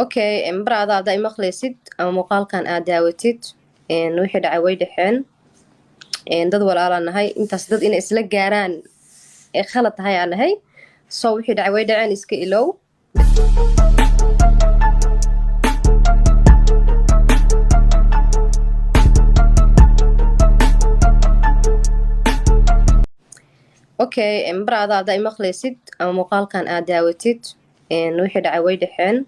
Okay, brada haddaa imaqlaysid ama muuqaalkan aad daawatid, wixii dhacay way dhexeen. Dad walaalaa nahay, intaas dad inay isla gaaraan ee khalad tahay aa nahay. So wixii dhacay way dhaceen, iska ilow. Okay, brada haddaa imaqlaysid ama muuqaalkan aad daawatid, wixii dhacay way dhexeen.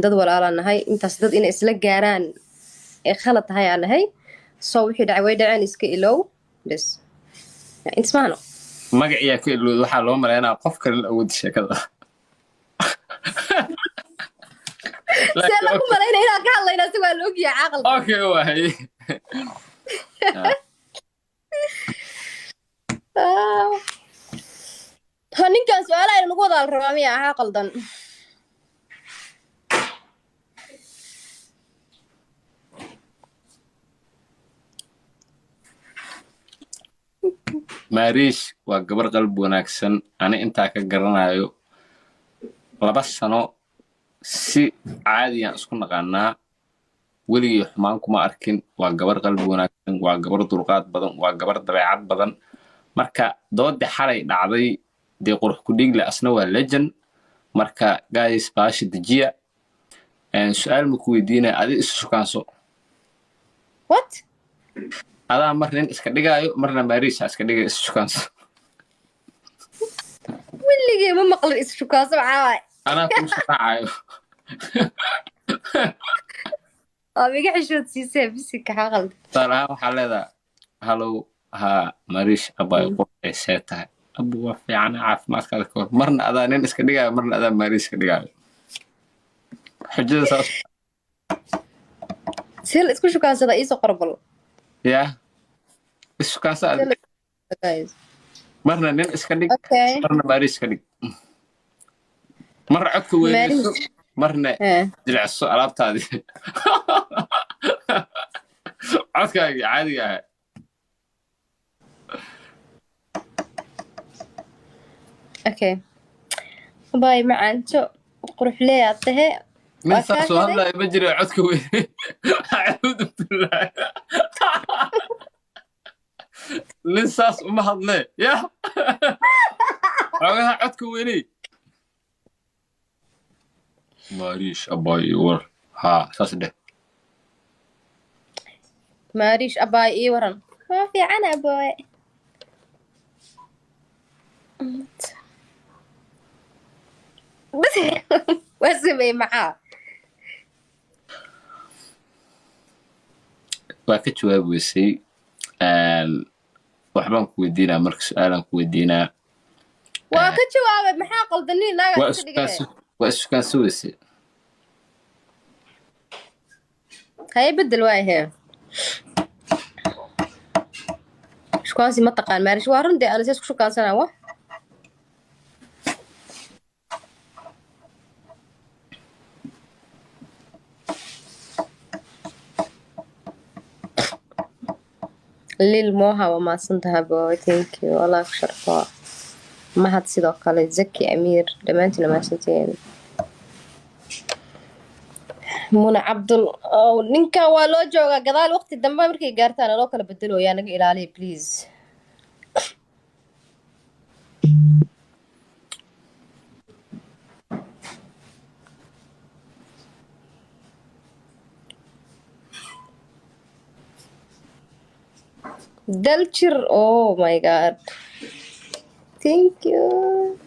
Dad walaalaa nahay, intaas dad inay isla gaaraan ee khalad tahay aa nahay. So wixii dhacay way dhaceen, iska ilow bes. Intas maahano. Magaciyaa ka ilowda, waxaa loo malaynaa qof kale la awoodi sheekada. See lagu malaynaya inaan ka hadlayna si waa la ogyahay caaqalka. Okay, waay. Ha, ninkan su-aalaha ina nagu wadaal rabaa miya ahaa qaldan? Maariish waa gabar qalbi wanaagsan. Ani intaa ka garanayo 2 sano si caadiyaan isku naqaanaa, weligii xumaan kuma arkin. Waa gabar qalbi wanaagsan, waa gabar dulqaad badan, waa gabar dabeecad badan. Marka doodii xalay dhacday dee qurux ku dhiigle asna waa legend. Marka guys, baasha dejiya. Su-aal ma ku weydiinaya, adi isu shukaanso. What? Adaa mar nin iska dhigaayo, marna maariisha iska dhigayo, isu shukaanso. Weligee ma maqlin is shukaanso, maxaa waay? Anaa kuu shaqaacayo. Waa iga xishood siisee bisinka xaqalda. Tusaale ahaan waxaa leedaha, halow, haa mariish abay, qurxay, see tahay abu? Waa fiican, caafimaadkaada ka hor. Marna adaa nin iska dhigaayo, marna adaa maariish iska dhigaayo, xujada saas. See la isku shukaansadaa? Iisoo qorbal. Yaa ishukaansa See adi. La guys. Marna nin iska dhig, marna maariish iska dhig, marna codka weynayso, Maariish. marna jilicso alaabtaadii, codkaagii caadiga ahaa. Okay, bay macaanto quruxleeyaad tahe. Nin Waa kaa saas oo helay. hadlaayo ma jiro, codka weyne, acuudu billaah, nin saas uma hadle ya xogaha codka weyney. Maariish abaay war, haa saas dheh. Maariish abaay, ii waran? Waa fiican abooy. Bas waa sameeyey, maxaa? Waa ka jawaab weysay. Waxbaan ku weydiinaa, marka su-aalaan ku weydiinaa. Waa ka jawaabay, maxaa qaldanin naaga waa iska dhigay? ishukaanso, waa ishukaanso weysay. Haye, bedel waay hee. Shukaansi ma taqaan maariish? Waa run dee, ana see isku shukaansanaa wa? Lil Moha, waa mahadsan tahay boy, thank you, Allah ku sharfo. Mahad sidoo kale, Zaki Amiir, dhammaantiin waa mahadsantihiin. Muna Cabdul, oh, ninkan waa loo joogaa gadaal. Waqti dambe markay gaartaan loo kala bedeloyaa, naga ilaaliya please. Daljir, oh my God, thank you.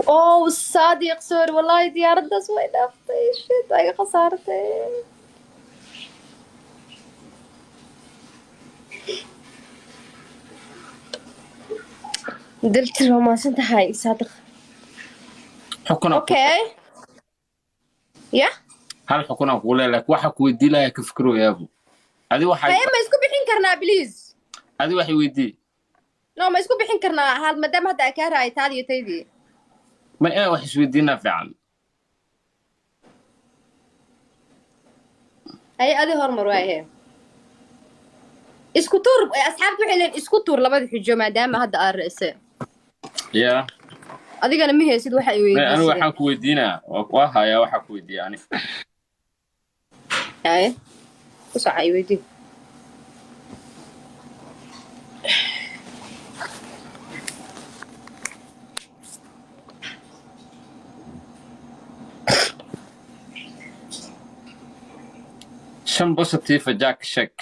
Oh Sadiq, sorry, wallahi diyaaraddaas way dhaaftay. Shit, waa iga khasaartay. Daljir, waa mahadsan tahay Sadiq. Xukunaan ku Okay, ya. Hal xukunaan kugu leeyahay, laakiin waxa ku weydii lahaa ka fikirooyaabu adi waxay. Haye, ma isku bixin karnaa please? Adi waxay weydii. No, ma isku bixin karnaa hal, maadaama hadda aan kaa raayay taadii iyo taydii? Ma inaan wax isweydiinaa fiican. Haye, adi hormar waaye. Isku tuur. Asxaabta waxay leeyihin isku tuur labada xujo maadaama hadda aad ra'isay. Ya. Adigana ma haysid waxa ay Anigu weydiisay. Waxaan ku weydiinaa, waa hayaa waxaa ku weydiiya ani. Haye, ku soco, ay weydii. Shan positive Jack sheeg.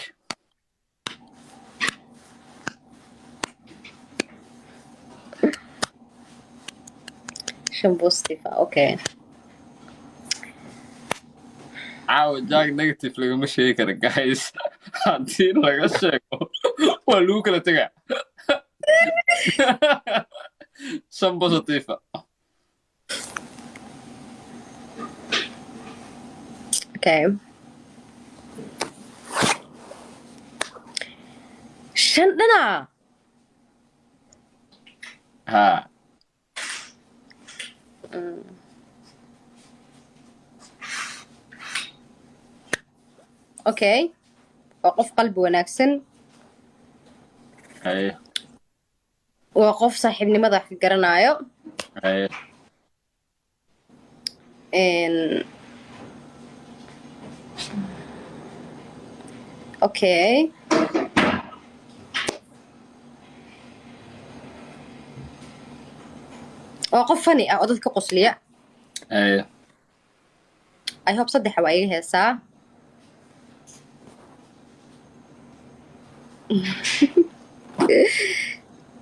Shan positive ah, okay. Caawa Jack negative lagama sheegi kara, guys. Haddii laga sheego waa lagu kala tegaa. Shan positive ah. Okay, shan dhinaca. Ha. Okay, waa qof qalbi wanaagsan. Haye. Waa qof saaxiibnimada wax ka garanaayo. Haye. Okay, waa qof funny ah oo dadka qosliya. Haye. I hope saddexa waa iga heesaa.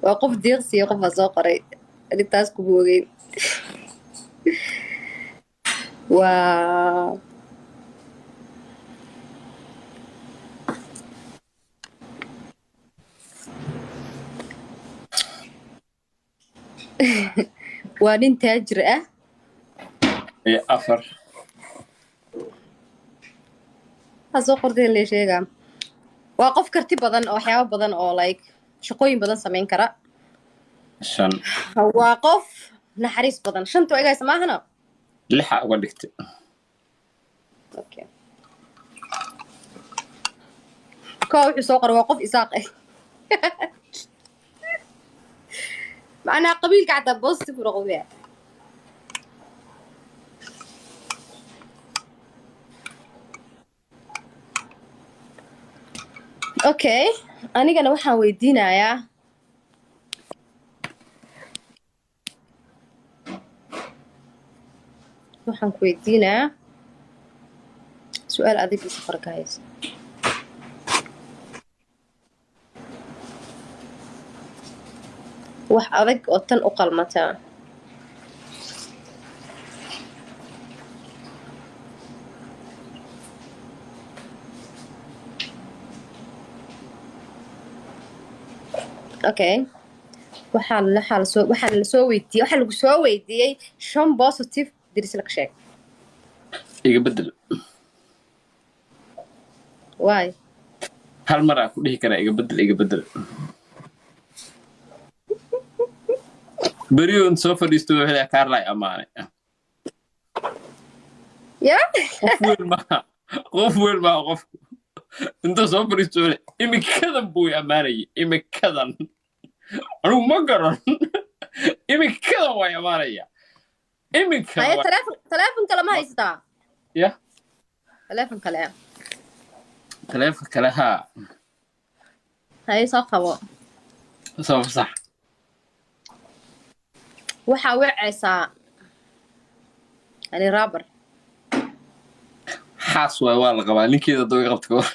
Waa qof deeqsiya, qof baa soo qoray, arintaas kuma ogeyn. Waa nin taajir ah. Iyo afar. Waxaa soo qortay la sheegaa, waa qof karti badan oo waxyaabo badan oo like shaqooyin badan samayn kara. Shan. Waa qof naxariis badan. Shanta waa iga haysa maahana? Lixa uga dhigtay. Okay, koo wuxuu soo qoray waa qof Isaaq ah, macnaha qabiilka xataa positive noqdaya. Okay, anigana waxaan weydiinayaa, waxaan ku weydiinayaa su-aal adig isa qora ka haysa. Wax adag oo tan u qalmataa. Okay, waxaa lasoo weydiiyey, waxaa lagu soo weydiiyey shan positive Dirisla ka sheeg. Iga bedel. Waay? Hal mar aan ku dhihi karaa iga bedel, iga bedel. Beriyoon soo fadhiisto wuxuu leeyahay Kaarlay amaanay. Ya. Qof weyn maaha, qof weyn maaha. Qofku inta soo fadhiisto wuxuu leeyahay, imikadan buu i ammaanayay, imikadan anigu ma garan, imikadan waa i ammaanaya iminka. Haye, teleefon kale ma haysataa? Ya. Teleefon kale. Taleefon kale, haa. Haye, soo qabo. Soo fasax. Waxaa wacaysaa ani raabar. Xaas waay, waa la qabaa ninkeeda, hadduu iga qabto kawar.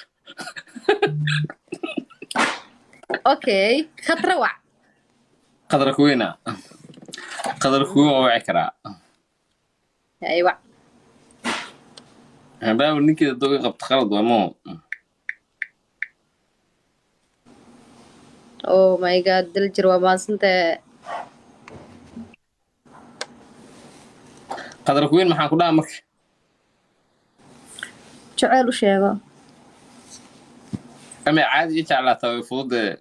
Okay, Khatra wac. Qadar kuweyna, Qadar kuweyn waa wici karaa. Haye, wac. Habaab ninkeeda hadduu iga qabto qalad waa moo. Oh my God, Daljir, waa mahadsantahe. Qadar kuweyn maxaan ku dhaha marka? Jeceel u sheego. Ama caadi i jeclaataa, way fududee.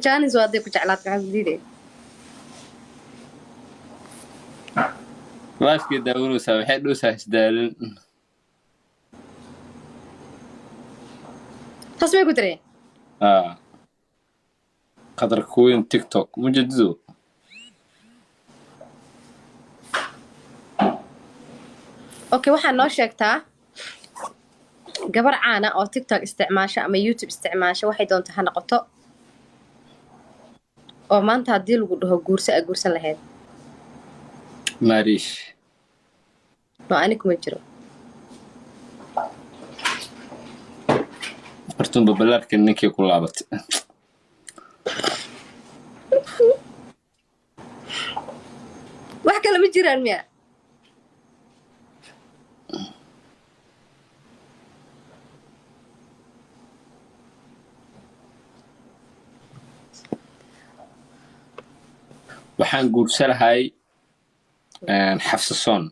Janis waa hadday ku jeclaat, maxaa ku diiday? Lifekay daawanaysaa, waxay dhowsaa isdaalin. Taas may ku tiri? Aa, Qadar kuweyn TikTok mujadido. Okay, waxaa noo sheegtaa gabar caana oo TikTok isticmaasha ama YouTube isticmaasha, waxay doonta ha noqoto, oo maanta haddii lagu dhaho guurso aa guursan lahayd. Maariish. No, ani kuma jiro. Hortunba ballaarka ninkii ku laabatay. Wax kale ma jiraan miya? Waxaan guursan lahay Xafsasoon.